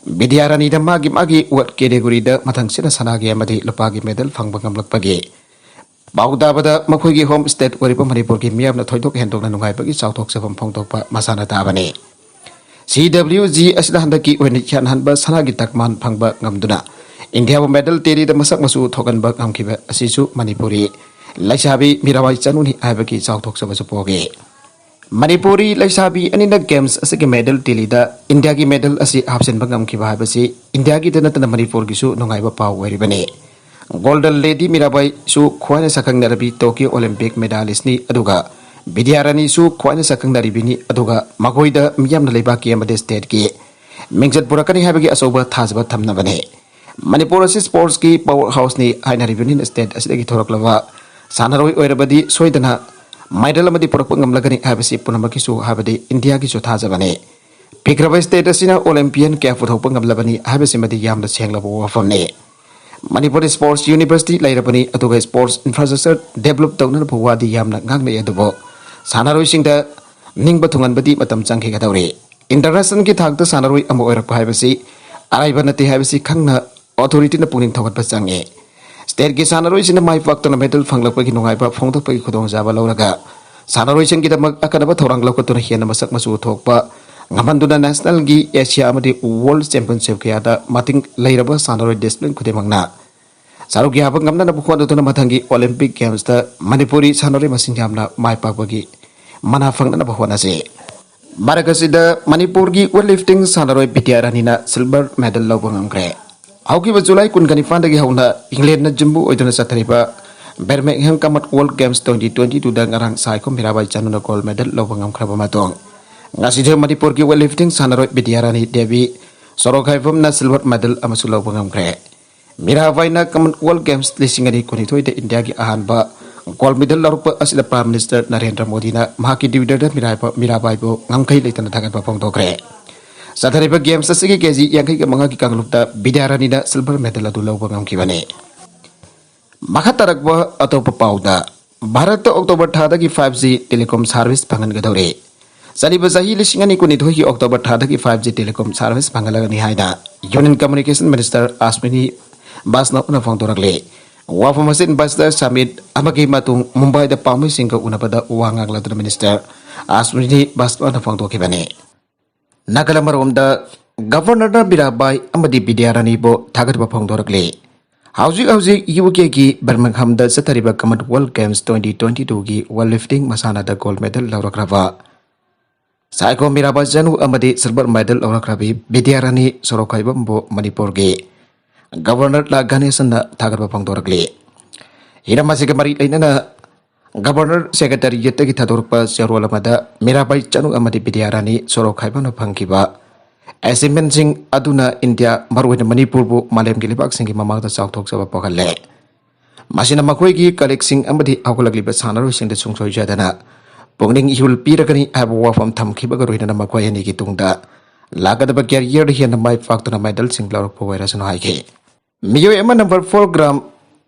ꯕꯤꯗ꯭ꯌꯥꯔꯥꯅꯤꯗ ꯃꯥꯒꯤ ꯃꯥꯒꯤ weight categoryꯗ ꯃꯊꯪꯁꯤꯠꯅ ꯁꯅꯥꯒꯤ ꯑꯃꯗꯤ ꯂꯨꯄꯥꯒꯤ medal ꯐꯪꯕ ꯉꯝꯂꯛꯄꯒꯤ ꯄꯥꯎ ꯇꯥꯕꯗ ꯃꯈꯣꯏꯒꯤ home state ꯑꯣꯏꯔꯤꯕ ꯃꯅꯤꯄꯨꯔꯒꯤ ꯃꯤꯌꯥꯝꯅ ꯊꯣꯏꯗꯣꯛ ꯍꯦꯟꯗꯣꯛꯅ ꯅꯨꯡꯉꯥꯏꯕꯒꯤ ꯆꯥꯎꯊꯣꯛꯆꯐꯝ ꯐꯣꯡꯗꯣꯛꯄ ꯃꯁꯥꯅ ꯇꯥꯕꯅꯤ꯫ CWG ꯑꯁꯤꯅ ꯍꯟꯗꯛꯀꯤ ꯑꯣꯏꯅ ꯏꯍꯥꯟ ꯍꯥꯟꯕ ꯁꯅꯥꯒꯤ ꯇꯛꯃꯥꯟ ꯐꯪꯕ ꯉꯝꯗꯨꯅ ꯏꯟꯗꯤꯌꯥꯕꯨ medal tallyꯗ ꯃꯁꯛ ꯃꯆꯨ ꯊꯣꯛꯍꯟꯕ ꯉꯝꯈꯤꯕ ꯑꯁꯤꯁꯨ ꯃꯅꯤꯄꯨꯔꯤ ꯂꯩꯁꯥꯕꯤ ꯃꯤꯔꯥꯕꯥꯏ ꯆꯅꯨꯅꯤ ꯍꯥꯏꯕꯒꯤ ꯆꯥꯎꯊꯣꯛꯆꯕꯁꯨ ꯄꯣꯛꯏ꯫ ꯃꯅꯤꯄꯨꯔꯤ ꯂꯩꯁꯥꯕꯤ ꯑꯅꯤꯅ games ꯑꯁꯤꯒꯤ medal tallyꯗ ꯏꯟꯗꯤꯌꯥꯒꯤ medal ꯑꯁꯤ ꯍꯥꯞꯆꯤꯟꯕ ꯉꯝꯈꯤꯕ ꯍꯥꯏꯕꯁꯤ ꯏꯟꯗꯤꯌꯥꯒꯤꯗ ꯅꯠꯇꯅ ꯃꯅꯤꯄꯨꯔꯒꯤꯁꯨ ꯅꯨꯡꯉꯥꯏꯕ ꯄꯥꯎ ꯑꯣꯏꯔꯤꯕꯅꯤ꯫ Golden Lady ꯃꯤꯔꯥꯕꯥꯏꯁꯨ ꯈ꯭ꯋꯥꯏꯅ ꯁꯛꯈꯪꯅꯔꯕꯤ Tokyo Olympic medalistꯅꯤ, ꯑꯗꯨꯒ ꯕꯤꯗ꯭ꯌꯥꯔꯥꯅꯤꯁꯨ ꯈ꯭ꯋꯥꯏꯅ ꯁꯛꯈꯪꯅꯔꯤꯕꯤꯅꯤ, ꯑꯗꯨꯒ ꯃꯈꯣꯏꯗ ꯃꯤꯌꯥꯝꯅ ꯂꯩꯕꯥꯛꯀꯤ ꯑꯃꯗꯤ stateꯀꯤ ꯃꯤꯡꯆꯠ ꯄꯨꯔꯛꯀꯅꯤ ꯍꯥꯏꯕꯒꯤ ꯑꯆꯧꯕ ꯊꯥꯖꯕ ꯊꯝꯅꯕꯅꯤ꯫ ꯃꯅꯤꯄꯨꯔ ꯑꯁꯤ sportsꯀꯤ power houseꯅꯤ ꯍꯥꯏꯅꯔꯤꯕꯅꯤꯅ state ꯑꯁꯤꯗꯒꯤ ꯊꯣꯔꯛꯂꯕ ꯁꯥꯟꯅꯔꯣꯏ ꯑꯣꯏꯔꯕꯗꯤ ꯁꯣꯏꯗꯅ medal ꯑꯃꯗꯤ ꯄꯨꯔꯛꯄ ꯉꯝꯂꯒꯅꯤ ꯍꯥꯏꯕꯁꯤ ꯄꯨꯝꯅꯃꯛꯀꯤꯁꯨ, ꯍꯥꯏꯕꯗꯤ ꯏꯟꯗꯤꯌꯥꯒꯤꯁꯨ ꯊꯥꯖꯕꯅꯤ꯫ ꯄꯤꯛꯈ꯭ꯔꯕ state ꯑꯁꯤꯅ Olympian ꯀꯌꯥ ꯄꯨꯊꯣꯛꯄ ꯉꯝꯂꯕꯅꯤ ꯍꯥꯏꯕꯁꯤꯃꯗꯤ ꯌꯥꯝꯅ ꯁꯦꯡꯂꯕ ꯋꯥꯐꯝꯅꯤ꯫ ꯃꯅꯤꯄꯨꯔ sports university ꯂꯩꯔꯕꯅꯤ, ꯑꯗꯨꯒ sports infrastructure develop ꯇꯧꯅꯅꯕ ꯋꯥꯗꯤ ꯌꯥꯝꯅ ꯉꯥꯡꯅꯩ, ꯑꯗꯨꯕꯨ ꯁꯥꯟꯅꯔꯣꯏꯁꯤꯡꯗ ꯅꯤꯡꯕ ꯊꯨꯡꯍꯟꯕꯗꯤ ꯃꯇꯝ ꯆꯪꯈꯤꯒꯗꯧꯔꯤ꯫ Internationalꯒꯤ ꯊꯥꯛꯇ ꯁꯥꯟꯅꯔꯣꯏ ꯑꯃ ꯑꯣꯏꯔꯛꯄ ꯍꯥꯏꯕꯁꯤ ꯑꯔꯥꯏꯕ ꯅꯠꯇꯦ ꯍꯥꯏꯕꯁꯤ ꯈꯪꯅ authorityꯅ ꯄꯨꯛꯅꯤꯡ ꯊꯧꯒꯠꯄ ꯆꯪꯉꯤ꯫ Stateꯀꯤ ꯁꯥꯟꯅꯔꯣꯏꯁꯤꯡꯅ ꯃꯥꯏ ꯄꯥꯛꯇꯨꯅ medal ꯐꯪꯂꯛꯄꯒꯤ ꯅꯨꯡꯉꯥꯏꯕ ꯐꯣꯡꯗꯣꯛꯄꯒꯤ ꯈꯨꯗꯣꯡꯆꯥꯕ ꯂꯧꯔꯒ ꯁꯥꯟꯅꯔꯣꯏꯁꯤꯡꯒꯤꯗꯃꯛ ꯑꯀꯟꯕ ꯊꯧꯔꯥꯡ ꯂꯧꯈꯠꯇꯨꯅ ꯍꯦꯟꯅ ꯃꯁꯛ ꯃꯆꯨ ꯊꯣꯛꯄ ꯉꯝꯍꯟꯗꯨꯅ nationalꯒꯤ, Asia ꯑꯃꯗꯤ world championship ꯀꯌꯥꯗ ꯃꯇꯤꯡ ꯂꯩꯔꯕ ꯁꯥꯟꯅꯔꯣꯏ discipline ꯈꯨꯗꯤꯡꯃꯛꯅ ꯁꯔꯨꯛ ꯌꯥꯕ ꯉꯝꯅꯅꯕ ꯍꯣꯠꯅꯗꯨꯅ ꯃꯊꯪꯒꯤ Olympic Gamesꯇ ꯃꯅꯤꯄꯨꯔꯤ ꯁꯥꯟꯅꯔꯣꯏ ꯃꯁꯤꯡ ꯌꯥꯝꯅ ꯃꯥꯏ ꯄꯥꯛꯄꯒꯤ ꯃꯅꯥ ꯐꯪꯅꯅꯕ ꯍꯣꯠꯅꯁꯤ꯫ ꯃꯔꯛ ꯑꯁꯤꯗ ꯃꯅꯤꯄꯨꯔꯒꯤ weightlifting ꯁꯥꯟꯅꯔꯣꯏ ꯕꯤꯗ꯭ꯌꯥꯔꯥꯅꯤꯅ silver medal ꯂꯧꯕ ꯉꯝꯈ꯭ꯔꯦ꯫ ꯍꯧꯈꯤꯕ ꯖꯨꯂꯥꯏ ꯀꯨꯟꯒ ꯅꯤꯄꯥꯟꯗꯒꯤ ꯍꯧꯅ ꯏꯪꯂꯦꯟꯗꯅ ꯌꯨꯝꯕꯨ ꯑꯣꯏꯗꯨꯅ ꯆꯠꯊꯔꯤꯕ ꯕꯔꯃꯤꯡꯍꯦꯝ ꯀꯃꯟꯋꯦꯜꯊ ꯒꯦꯝꯁ ꯇ꯭ꯋꯦꯟꯇꯤ ꯇ꯭ꯋꯦꯟꯇꯤ ꯇꯨꯗ ꯉꯔꯥꯡ ꯁꯥꯏꯈꯣꯝ ꯃꯤꯔꯥꯕꯥꯏ ꯆꯅꯨꯅ ꯒꯣꯜꯗ ꯃꯦꯗꯜ ꯂꯧꯕ ꯉꯝꯈ꯭ꯔꯕ ꯃꯇꯨꯡ, ꯉꯁꯤꯁꯨ ꯃꯅꯤꯄꯨꯔꯒꯤ ꯋꯦꯠ ꯂꯤꯐꯇꯤꯡ ꯁꯥꯟꯅꯔꯣꯏ ꯕꯤꯗ꯭ꯌꯥꯔꯥꯅꯤ ꯗꯦꯕꯤ ꯁꯣꯔꯣꯈꯥꯏꯕꯝꯅ ꯁꯤꯜꯚꯔ ꯃꯦꯗꯜ ꯑꯃꯁꯨ ꯂꯧꯕ ꯉꯝꯈ꯭ꯔꯦ꯫ ꯃꯤꯔꯥꯕꯥꯏꯅ ꯀꯃꯟꯋꯦꯜꯊ ꯒꯦꯝꯁ ꯂꯤꯁꯤꯡ ꯑꯅꯤ ꯀꯨꯟꯅꯤꯊꯣꯏꯗ ꯏꯟꯗꯤꯌꯥꯒꯤ ꯑꯍꯥꯟꯕ ꯒꯣꯜꯗ ꯃꯦꯗꯜ ꯂꯧꯔꯛꯄ ꯑꯁꯤꯗ ꯄ꯭ꯔꯥꯏꯝ ꯃꯤꯅꯤꯁꯇꯔ ꯅꯔꯦꯟꯗ꯭ꯔ ꯃꯣꯗꯤꯅ ꯃꯍꯥꯛꯀꯤ ꯇ꯭ꯋꯤꯇꯔꯗ ꯃꯤꯔꯥꯏꯕ-, ꯃꯤꯔꯥꯕꯥꯏꯕꯨ ꯉꯝꯈꯩ ꯂꯩꯇꯅ ꯊꯥꯒꯠꯄ ꯐꯣꯡꯗꯣꯛꯈ꯭ꯔꯦ꯫ ꯆꯠꯊꯔꯤꯕ ꯒꯦꯝꯁ ꯑꯁꯤꯒꯤ ꯀꯦꯖꯤ ꯌꯥꯡꯈꯩꯒ ꯃꯉꯥꯒꯤ ꯀꯥꯡꯂꯨꯞꯇ ꯕꯤꯗ꯭ꯌꯥꯔꯥꯅꯤꯅ ꯁꯤꯜꯚꯔ ꯃꯦꯗꯜ ꯑꯗꯨ ꯂꯧꯕ ꯉꯝꯈꯤꯕꯅꯤ꯫ ꯃꯈꯥ ꯇꯥꯔꯛꯄ ꯑꯇꯣꯞꯄ ꯄꯥꯎꯗ, ꯚꯥꯔꯠꯇ October ꯊꯥꯗꯒꯤ five G telecom service ꯐꯪꯍꯟꯒꯗꯧꯔꯦ꯫ ꯆꯠꯂꯤꯕ ꯆꯍꯤ ꯂꯤꯁꯤꯡ ꯑꯅꯤ ꯀꯨꯟꯅꯤꯊꯣꯏꯒꯤ October ꯊꯥꯗꯒꯤ five G telecom service ꯐꯪꯍꯜꯂꯒꯅꯤ ꯍꯥꯏꯅ ꯌꯨꯅꯤꯌꯟ ꯀꯝꯃ꯭ꯌꯨꯅꯤꯀꯦꯁꯟ ꯃꯤꯅꯤꯁꯇꯔ ꯑꯁ꯭ꯋꯤꯅꯤ ꯕꯥꯁꯅꯥꯕꯅ ꯐꯣꯡꯗꯣꯔꯛꯂꯤ꯫ ꯋꯥꯐꯝ ꯑꯁꯤ ꯏꯟꯚꯦꯁꯇꯔ ꯁꯃꯤꯠ ꯑꯃꯒꯤ ꯃꯇꯨꯡ ꯃꯨꯝꯕꯥꯏꯗ ꯄꯥꯎꯃꯤꯁꯤꯡꯒ ꯎꯅꯕꯗ ꯋꯥ ꯉꯥꯡꯂꯗꯨꯅ ꯃꯤꯅꯤꯁꯇꯔ ꯑꯁ꯭ꯋꯤꯅꯤ ꯕꯥꯁꯅꯥꯕꯅ ꯐꯣꯡꯗꯣꯛꯈꯤꯕꯅꯤ꯫ ꯅꯥꯒꯥꯂꯦꯟ ꯑꯃꯔꯣꯝꯗ ꯒꯕꯔꯅꯔꯅ ꯃꯤꯔꯥꯕꯥꯏ ꯑꯃꯗꯤ ꯕꯤꯗ꯭ꯌꯥꯔꯥꯅꯤꯕꯨ ꯊꯥꯒꯠꯄ ꯐꯣꯡꯗꯣꯔꯛꯂꯤ꯫ ꯍꯧꯖꯤꯛ ꯍꯧꯖꯤꯛ ꯌꯨ ꯀꯦꯒꯤ ꯕꯔꯃꯤꯡꯍꯝꯗ ꯆꯠꯊꯔꯤꯕ ꯀꯃꯟꯋꯦꯜꯊ ꯒꯦꯝꯁ ꯇ꯭ꯋꯦꯟꯇꯤ ꯇ꯭ꯋꯦꯟꯇꯤ ꯇꯨꯒꯤ ꯋꯦꯠ ꯂꯤꯐꯇꯤꯡ ꯃꯁꯥꯟꯅꯗ ꯒꯣꯜꯗ ꯃꯦꯗꯜ ꯂꯧꯔꯛꯈ꯭ꯔꯕ ꯁꯥꯏꯈꯣꯝ ꯃꯤꯔꯥꯕꯥꯏ ꯆꯅꯨ ꯑꯃꯗꯤ ꯁꯤꯜꯚꯔ ꯃꯦꯗꯜ ꯂꯧꯔꯛꯈ꯭ꯔꯕꯤ ꯕꯤꯗ꯭ꯌꯥꯔꯥꯅꯤ ꯁꯣꯔꯣꯈꯥꯏꯕꯝꯕꯨ ꯃꯅꯤꯄꯨꯔꯒꯤ ꯒꯕꯔꯅꯔ ꯂꯥ ꯒꯅꯦꯁꯟꯅ ꯊꯥꯒꯠꯄ ꯐꯣꯡꯗꯣꯔꯛꯂꯤ꯫ ꯍꯤꯔꯝ ꯑꯁꯤꯒ ꯃꯔꯤ ꯂꯩꯅꯅ ꯒꯕꯔꯅꯔ ꯁꯦꯀ꯭ꯔꯦꯇꯔꯤꯌꯦꯠꯇꯒꯤ ꯊꯥꯗꯣꯔꯛꯄ ꯆꯦꯔꯣꯜ ꯑꯃꯗ ꯃꯤꯔꯥꯕꯥꯏ ꯆꯅꯨ ꯑꯃꯗꯤ ꯕꯤꯗ꯭ꯌꯥꯔꯥꯅꯤ ꯁꯣꯔꯣꯈꯥꯏꯕꯝꯅ ꯐꯪꯈꯤꯕ ꯑꯦꯆꯤꯚꯃꯦꯟꯠꯁꯤꯡ ꯑꯗꯨꯅ ꯏꯟꯗꯤꯌꯥ, ꯃꯔꯨꯑꯣꯏꯅ ꯃꯅꯤꯄꯨꯔꯕꯨ ꯃꯥꯂꯦꯝꯒꯤ ꯂꯩꯕꯥꯛꯁꯤꯡꯒꯤ ꯃꯃꯥꯡꯗ ꯆꯥꯎꯊꯣꯛꯆꯕ ꯄꯣꯛꯍꯜꯂꯦ꯫ ꯃꯁꯤꯅ ꯃꯈꯣꯏꯒꯤ ꯀꯂꯤꯛꯁꯤꯡ ꯑꯃꯗꯤ ꯍꯧꯒꯠꯂꯛꯂꯤꯕ ꯁꯥꯟꯅꯔꯣꯏꯁꯤꯡꯗ ꯁꯨꯡꯁꯣꯏ ꯁꯣꯏꯗꯅ ꯄꯨꯛꯅꯤꯡ ꯏꯍꯨꯜ ꯄꯤꯔꯒꯅꯤ ꯍꯥꯏꯕ ꯋꯥꯐꯝ ꯊꯝꯈꯤꯕꯒ ꯂꯣꯏꯅꯅ ꯃꯈꯣꯏ ꯑꯅꯤꯒꯤ ꯇꯨꯡꯗ ꯂꯥꯛꯀꯗꯕ ꯀꯦꯔꯤꯌꯔꯗ ꯍꯦꯟꯅ ꯃꯥꯏ ꯄꯥꯛꯇꯨꯅ ꯃꯦꯗꯜꯁꯤꯡ ꯂꯧꯔꯛꯄ ꯑꯣꯏꯔꯁꯅꯨ ꯍꯥꯏꯈꯤ꯫ ꯃꯤꯑꯣꯏ ꯑꯃ ꯅꯝꯕꯔ ꯐꯣꯔ ꯒ꯭ꯔꯥꯝ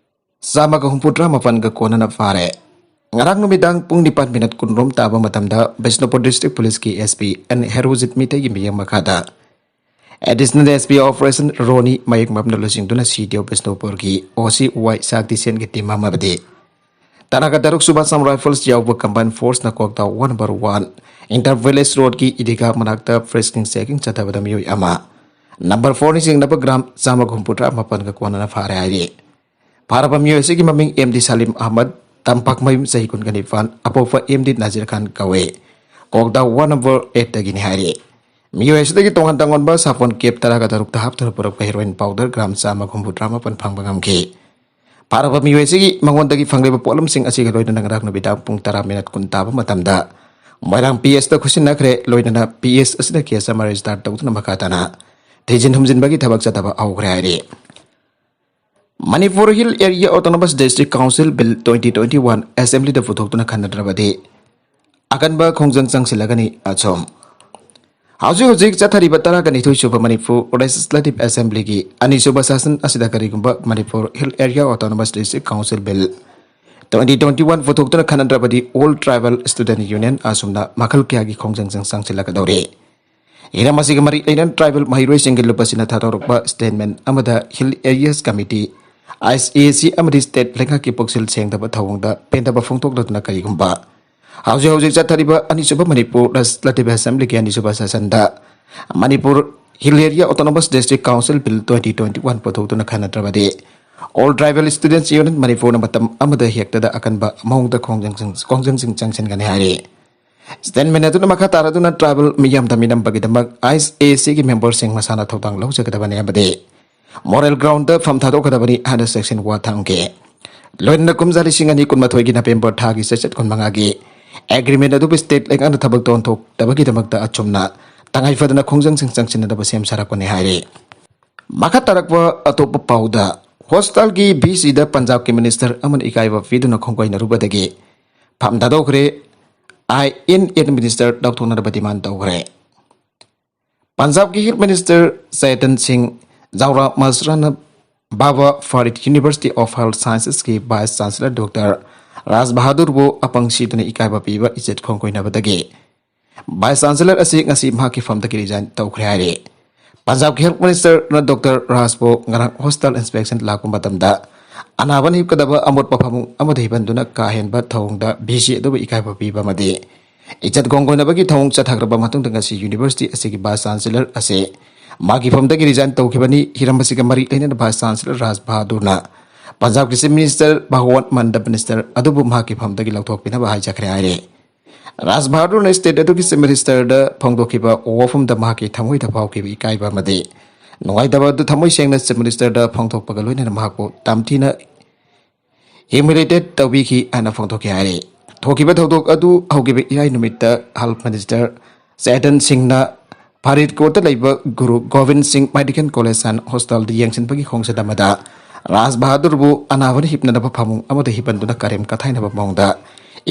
ꯆꯥꯝꯃꯒ ꯍꯨꯝꯐꯨꯇꯔꯥ ꯃꯥꯄꯟꯒ ꯀꯣꯟꯅꯅ ꯐꯥꯔꯦ꯫ ꯉꯔꯥꯡ ꯅꯨꯃꯤꯗꯥꯡ ꯄꯨꯡ ꯅꯤꯄꯥꯟ ꯃꯤꯅꯠ ꯀꯨꯟꯔꯣꯝ ꯇꯥꯕ ꯃꯇꯝꯗ ꯕꯤꯁꯅꯨꯄꯨꯔ ꯗꯤꯁꯇ꯭ꯔꯤꯛ ꯄꯨꯂꯤꯁꯀꯤ ꯑꯦꯁ ꯄꯤ ꯑꯦꯟ ꯍꯦꯔꯣꯖꯤꯠ ꯃꯤꯇꯩꯒꯤ ꯃꯤꯠꯌꯦꯡ ꯃꯈꯥꯗ ꯑꯦꯗꯤꯁꯅꯦꯜ ꯑꯦꯁ ꯄꯤ ꯑꯣꯄꯔꯦꯁꯟ ꯔꯣꯅꯤ ꯃꯌꯦꯛ ꯃꯝꯅ ꯂꯨꯆꯤꯡꯗꯨꯅ ꯁꯤ ꯗꯤ ꯑꯣ ꯕꯤꯁꯅꯨꯄꯨꯔꯒꯤ ꯑꯣ ꯁꯤ ꯋꯥꯏ ꯁꯥꯛꯇꯤꯁꯦꯟꯒꯤ ꯇꯤꯝ ꯑꯃꯗꯤ ꯇꯔꯥꯒ ꯇꯔꯨꯛ ꯁꯨꯕ ꯑꯁꯥꯝ ꯔꯥꯏꯐꯜꯁ ꯌꯥꯎꯕ ꯀꯝꯕꯥꯏꯟ ꯐꯣꯔꯁꯅ ꯀꯣꯛꯇꯥꯎ one number one inter village ꯔꯣꯗꯀꯤ ꯏꯗꯤꯒꯥ ꯃꯅꯥꯛꯇ ꯐ꯭ꯔꯤꯁꯀꯤꯡ ꯆꯦꯀꯤꯡ ꯆꯠꯊꯕꯗ ꯃꯤꯑꯣꯏ ꯑꯃ ꯅꯝꯕꯔ ꯐꯣꯔꯅ ꯆꯤꯡꯅꯕ ꯒ꯭ꯔꯥꯝ ꯆꯥꯝꯃꯒ ꯍꯨꯝꯐꯨꯇꯔꯥ ꯃꯥꯄꯟꯒ ꯀꯣꯟꯅꯅ ꯐꯥꯔꯦ ꯍꯥꯏꯔꯤ꯫ ꯐꯥꯔꯕ ꯃꯤꯑꯣꯏ ꯑꯁꯤꯒꯤ ꯃꯃꯤꯡ ꯑꯦꯝ ꯗꯤ ꯁꯂꯤꯝ ꯑꯍꯃꯗ, ꯇꯝꯄꯥꯛꯃꯌꯨꯝ, ꯆꯍꯤ ꯀꯨꯟꯒ ꯅꯤꯄꯥꯟ, ꯑꯄꯣꯛꯄ ꯑꯦꯝ ꯗꯤ ꯅꯖꯤꯔ ꯈꯥꯟ ꯀꯧꯏ꯫ ꯀꯣꯛꯇꯥꯎ ꯋꯥꯟ ꯅꯝꯕꯔ ꯑꯦꯠꯇꯒꯤꯅꯤ ꯍꯥꯏꯔꯤ꯫ ꯃꯤꯑꯣꯏ ꯑꯁꯤꯗꯒꯤ ꯇꯣꯉꯥꯟ ꯇꯣꯉꯥꯟꯕ ꯁꯥꯄꯣꯟ ꯀꯦꯞ ꯇꯔꯥꯒ ꯇꯔꯨꯛꯇ ꯍꯥꯞꯇꯨꯅ ꯄꯨꯔꯛꯄ ꯍꯦꯔꯣꯏꯟ ꯄꯥꯎꯗꯔ ꯒ꯭ꯔꯥꯝ ꯆꯥꯝꯃꯒ ꯍꯨꯝꯐꯨꯇꯔꯥ ꯃꯥꯄꯟ ꯐꯪꯕ ꯉꯝꯈꯤ꯫ ꯐꯥꯔꯕ ꯃꯤꯑꯣꯏ ꯑꯁꯤꯒꯤ ꯃꯉꯣꯟꯗꯒꯤ ꯐꯪꯂꯤꯕ ꯄꯣꯠꯂꯝꯁꯤꯡ ꯑꯁꯤꯒ ꯂꯣꯏꯅꯅ ꯉꯔꯥꯡ ꯅꯨꯃꯤꯗꯥꯡ ꯄꯨꯡ ꯇꯔꯥ ꯃꯤꯅꯠ ꯀꯨꯟ ꯇꯥꯕ ꯃꯇꯝꯗ ꯃꯣꯏꯔꯥꯡ ꯄꯤ ꯑꯦꯁꯇ ꯈꯨꯠꯁꯤꯟꯅꯈ꯭ꯔꯦ꯫ ꯂꯣꯏꯅꯅ ꯄꯤ ꯑꯦꯁ ꯑꯁꯤꯗ ꯀꯦꯁ ꯑꯃ ꯔꯦꯖꯤꯁꯇꯥꯔ ꯇꯧꯗꯨꯅ ꯃꯈꯥ ꯇꯥꯅ ꯊꯤꯖꯤꯟ ꯍꯨꯝꯖꯤꯟꯕꯒꯤ ꯊꯕꯛ ꯆꯠꯊꯕ ꯍꯧꯈ꯭ꯔꯦ ꯍꯥꯏꯔꯤ꯫ Manipur hill area autonomous district council bill twenty twenty one ꯑꯦꯁꯦꯝꯕ꯭ꯂꯤꯗ ꯄꯨꯊꯣꯛꯇꯨꯅ ꯈꯟꯅꯗ꯭ꯔꯕꯗꯤ ꯑꯀꯟꯕ ꯈꯣꯡꯖꯪ ꯆꯪꯁꯤꯜꯂꯒꯅꯤ꯫ ꯑꯁꯣꯝ ꯍꯧꯖꯤꯛ ꯍꯧꯖꯤꯛ ꯆꯠꯊꯔꯤꯕ ꯇꯔꯥꯒ ꯅꯤꯊꯣꯏ ꯁꯨꯕ ꯃꯅꯤꯄꯨꯔ ꯂꯦꯖꯤꯁꯂꯦꯇꯤꯚ ꯑꯦꯁꯦꯝꯕ꯭ꯂꯤꯒꯤ ꯑꯅꯤꯁꯨꯕ ꯁꯦꯁꯟ ꯑꯁꯤꯗ ꯀꯔꯤꯒꯨꯝꯕ Manipur hill area autonomous district council bill twenty twenty one ꯄꯨꯊꯣꯛꯇꯨꯅ ꯈꯟꯅꯗ꯭ꯔꯕꯗꯤ ꯑꯣꯜ ꯇ꯭ꯔꯥꯏꯕꯦꯜ ꯏꯁꯇꯨꯗꯦꯟ ꯌꯨꯅꯤꯌꯟ ꯑꯁꯨꯝꯅ ꯃꯈꯜ ꯀꯌꯥꯒꯤ ꯈꯣꯡꯖꯪꯁꯤꯡ ꯆꯪꯁꯤꯜꯂꯛꯀꯗꯧꯔꯤ꯫ ꯍꯤꯔꯝ ꯑꯁꯤꯒ ꯃꯔꯤ ꯂꯩꯅꯅ ꯇ꯭ꯔꯥꯏꯕꯦꯜ ꯃꯍꯩꯔꯣꯏꯁꯤꯡꯒꯤ ꯂꯨꯞ ꯑꯁꯤꯅ ꯊꯥꯗꯣꯔꯛꯄ ꯁ꯭ꯇꯦꯠꯃꯦꯟ ꯑꯃꯗ ꯍꯤꯜ ꯑꯦꯔꯤꯌꯥꯁ ꯀꯃꯤꯇꯤ, ꯑꯥꯏ ꯑꯦꯁ ꯑꯦ ꯁꯤ ꯑꯃꯗꯤ ꯁ꯭ꯇꯦꯠ ꯂꯩꯉꯥꯛꯀꯤ ꯄꯨꯛꯆꯦꯜ ꯁꯦꯡꯗꯕ ꯊꯧꯑꯣꯡꯗ ꯄꯦꯟꯗꯕ ꯐꯣꯡꯗꯣꯛꯂꯗꯨꯅ ꯀꯔꯤꯒꯨꯝꯕ ꯍꯧꯖꯤꯛ ꯍꯧꯖꯤꯛ ꯆꯠꯊꯔꯤꯕ ꯑꯅꯤꯁꯨꯕ ꯃꯅꯤꯄꯨꯔ ꯂꯦꯖꯤꯁꯂꯦꯇꯤꯚ ꯑꯦꯁꯦꯝꯕ꯭ꯂꯤꯒꯤ ꯑꯅꯤꯁꯨꯕ ꯁꯦꯁꯟꯗ Manipur hill area autonomous district council bill twenty twenty one ꯄꯨꯊꯣꯛꯇꯨꯅ ꯈꯟꯅꯗ꯭ꯔꯕꯗꯤ ꯑꯣꯜ ꯇ꯭ꯔꯥꯏꯕꯦꯜ ꯏꯁꯇꯨꯗꯦꯟꯠꯁ ꯌꯨꯅꯤꯌꯟ ꯃꯅꯤꯄꯨꯔꯅ ꯃꯇꯝ ꯑꯃꯗ ꯍꯦꯛꯇꯗ ꯑꯀꯟꯕ ꯃꯑꯣꯡꯗ ꯈꯣꯡꯖꯪ-, ꯈꯣꯡꯖꯪꯁꯤꯡ ꯆꯪꯁꯤꯟꯒꯅꯤ ꯍꯥꯏꯔꯤ꯫ ꯁ꯭ꯇꯦꯠꯃꯦꯟ ꯑꯗꯨꯅ ꯃꯈꯥ ꯇꯥꯔꯗꯨꯅ ꯇ꯭ꯔꯥꯏꯕꯦꯜ ꯃꯤꯌꯥꯝ ꯊꯝꯃꯤꯟꯅꯕꯒꯤꯗꯃꯛ ꯑꯥꯏ ꯑꯦꯁ ꯑꯦ ꯁꯤꯒꯤ ꯃꯦꯝꯕꯔꯁꯤꯡ ꯃꯁꯥꯅ ꯊꯧꯗꯥꯡ ꯂꯧꯖꯒꯗꯕꯅꯤ ꯑꯃꯗꯤ ꯃꯣꯔꯦꯜ ꯒ꯭ꯔꯥꯎꯟꯗ ꯐꯝ ꯊꯥꯗꯣꯛꯀꯗꯕꯅꯤ ꯍꯥꯏꯅ ꯁꯦꯛꯁꯟ ꯋꯥ ꯊꯝꯈꯤ꯫ ꯂꯣꯏꯅꯅ ꯀꯨꯝꯖꯥ ꯂꯤꯁꯤꯡ ꯑꯅꯤ ꯀꯨꯟꯃꯥꯊꯣꯏꯒꯤ ꯅꯕꯦꯝꯕꯔ ꯊꯥꯒꯤ ꯆꯩꯆꯠ ꯀꯨꯟꯃꯉꯥꯒꯤ ꯑꯦꯒ꯭ꯔꯤꯃꯦꯟ ꯑꯗꯨꯕꯨ ꯁ꯭ꯇꯦꯠ ꯂꯩꯉꯥꯛꯅ ꯊꯕꯛꯇ ꯑꯣꯟꯊꯣꯛꯇꯕꯒꯤꯗꯃꯛꯇ ꯑꯆꯨꯝꯅ ꯇꯉꯥꯏ ꯐꯗꯅ ꯈꯣꯡꯖꯪꯁꯤꯡ ꯆꯪꯁꯤꯟꯅꯗꯕ ꯁꯦꯝ ꯁꯥꯔꯛꯄꯅꯤ ꯍꯥꯏꯔꯤ꯫ ꯃꯈꯥ ꯇꯥꯔꯛꯄ ꯑꯇꯣꯞꯄ ꯄꯥꯎꯗ, ꯍꯣꯁꯇꯥꯜꯒꯤ ꯚꯤ ꯁꯤꯗ ꯄꯟꯖꯥꯕꯀꯤ ꯃꯤꯅꯤꯁꯇꯔ ꯑꯃꯅ ꯏꯀꯥꯏꯕ ꯄꯤꯗꯨꯅ ꯈꯣꯡꯒꯣꯏꯅꯔꯨꯕꯗꯒꯤ ꯐꯝ ꯊꯥꯗꯣꯛꯈ꯭ꯔꯦ꯫ ꯑꯥꯏ ꯑꯦꯟ ꯑꯦ ꯃꯤꯅꯤꯁꯇꯔ ꯂꯧꯊꯣꯛꯅꯅꯕ ꯗꯤꯃꯥꯟ ꯇꯧꯈ꯭ꯔꯦ꯫ ꯄꯟꯖꯥꯕꯀꯤ ꯍꯤꯜ ꯃꯤꯅꯤꯁꯇꯔ ꯆꯦꯇꯟ ꯁꯤꯡ ꯖꯧꯔꯥ ꯃꯁꯔꯥꯅ Baba Farid university of health ꯁꯥꯏꯟꯁꯦꯁꯀꯤ ꯚꯥꯏꯁ ꯆꯥꯟꯁꯦꯂꯔ ꯗꯣꯛꯇꯔ ꯔꯥꯖ ꯕꯍꯥꯗꯨꯔꯕꯨ ꯑꯄꯪ ꯁꯤꯗꯨꯅ ꯏꯀꯥꯏꯕ ꯄꯤꯕ ꯏꯖꯠ ꯈꯣꯡꯒꯣꯏꯅꯕꯗꯒꯤ ꯚꯥꯏꯁ ꯆꯥꯟꯁꯦꯂꯔ ꯑꯁꯤ ꯉꯁꯤ ꯃꯍꯥꯛꯀꯤ ꯐꯝꯗꯒꯤ ꯔꯤꯖꯥꯏꯟ ꯇꯧꯈ꯭ꯔꯦ ꯍꯥꯏꯔꯤ꯫ ꯄꯟꯖꯥꯕꯀꯤ ꯍꯦꯜꯊ ꯃꯤꯅꯤꯁꯇꯔꯅ ꯗꯣꯛꯇꯔ ꯔꯥꯖꯄꯨ ꯉꯔꯥꯡ ꯍꯣꯁꯄꯤꯇꯥꯜ ꯏꯟꯁꯄꯦꯛꯁꯟ ꯂꯥꯛꯄ ꯃꯇꯝꯗ ꯑꯅꯥꯕꯅ ꯍꯤꯞꯀꯗꯕ ꯑꯃꯣꯠꯄ ꯐꯃꯨꯡ ꯑꯃꯗ ꯍꯤꯞꯍꯟꯗꯨꯅ ꯀꯥ ꯍꯦꯟꯕ ꯊꯧꯑꯣꯡꯗ ꯚꯤ ꯁꯤ ꯑꯗꯨꯕꯨ ꯏꯀꯥꯏꯕ ꯄꯤꯕ ꯑꯃꯗꯤ ꯏꯖꯠ ꯈꯣꯡꯒꯣꯏꯅꯕꯒꯤ ꯊꯧꯑꯣꯡ ꯆꯠꯊꯈ꯭ꯔꯕ ꯃꯇꯨꯡꯗ ꯉꯁꯤ ꯌꯨꯅꯤꯚꯔꯁꯤꯇꯤ ꯑꯁꯤꯒꯤ ꯚꯥꯏꯁ ꯆꯥꯟꯁꯦꯂꯔ ꯑꯁꯤ ꯃꯥꯒꯤ ꯐꯝꯗꯒꯤ ꯔꯤꯖꯥꯏꯟ ꯇꯧꯈꯤꯕꯅꯤ꯫ ꯍꯤꯔꯝ ꯑꯁꯤꯒ ꯃꯔꯤ ꯂꯩꯅꯅ ꯚꯥꯏꯁ ꯆꯥꯟꯁꯦꯂꯔ ꯔꯥꯖ ꯕꯍꯥꯗꯨꯔꯅ ꯄꯟꯖꯥꯕꯀꯤ ꯆꯤꯐ ꯃꯤꯅꯤꯁꯇꯔ ꯚꯒꯋꯟꯠ ꯃꯥꯟ ꯗ ꯃꯤꯅꯤꯁꯇꯔ ꯑꯗꯨꯕꯨ ꯃꯍꯥꯛꯀꯤ ꯐꯝꯗꯒꯤ ꯂꯧꯊꯣꯛꯄꯤꯅꯕ ꯍꯥꯏꯖꯈ꯭ꯔꯦ ꯍꯥꯏꯔꯦ꯫ ꯔꯥꯖ ꯕꯍꯥꯗꯨꯔꯅ ꯁ꯭ꯇꯦꯠ ꯑꯗꯨꯒꯤ ꯆꯤꯐ ꯃꯤꯅꯤꯁꯇꯔꯗ ꯐꯣꯡꯗꯣꯛꯈꯤꯕ ꯋꯥꯐꯝꯗ ꯃꯍꯥꯛꯀꯤ ꯊꯃꯣꯏꯗ ꯐꯥꯎꯈꯤꯕ ꯏꯀꯥꯏꯕ ꯑꯃꯗꯤ ꯅꯨꯡꯉꯥꯏꯇꯕ ꯑꯗꯨ ꯊꯃꯣꯏ ꯁꯦꯡꯅ ꯆꯤꯐ ꯃꯤꯅꯤꯁꯇꯔꯗ ꯐꯣꯡꯗꯣꯛꯄꯒ ꯂꯣꯏꯅꯅ ꯃꯍꯥꯛꯄꯨ ꯇꯝꯊꯤꯅ ꯍ꯭ꯌꯨꯃꯤꯂꯤꯌꯦꯇꯦꯠ ꯇꯧꯕꯤꯈꯤ ꯍꯥꯏꯅ ꯐꯣꯡꯗꯣꯛꯈꯤ ꯍꯥꯏꯔꯤ꯫ ꯊꯣꯛꯈꯤꯕ ꯊꯧꯗꯣꯛ ꯑꯗꯨ ꯍꯧꯈꯤꯕ ꯏꯔꯥꯏ ꯅꯨꯃꯤꯠꯇ ꯍꯦꯜꯊ ꯃꯤꯅꯤꯁꯇꯔ ꯆꯦꯇꯟ ꯁꯤꯡꯅ ꯐꯔꯤꯗꯀꯣꯠꯇ ꯂꯩꯕ ꯒꯨꯔꯨ ꯒꯣꯕꯤꯟ ꯁꯤꯡ ꯃꯦꯗꯤꯀꯦꯜ ꯀꯣꯂꯦꯖ ꯑꯦꯟ ꯍꯣꯁꯄꯤꯇꯥꯜꯗ ꯌꯦꯡꯁꯤꯟꯕꯒꯤ ꯈꯣꯡꯆꯠ ꯑꯃꯗ ꯔꯥꯖ ꯕꯍꯥꯗꯨꯔꯕꯨ ꯑꯅꯥꯕꯅ ꯍꯤꯞꯅꯅꯕ ꯐꯃꯨꯡ ꯑꯃꯗ ꯍꯤꯞꯍꯟꯗꯨꯅ ꯀꯔꯦꯝ ꯀꯊꯥꯏꯅꯕ ꯃꯑꯣꯡꯗ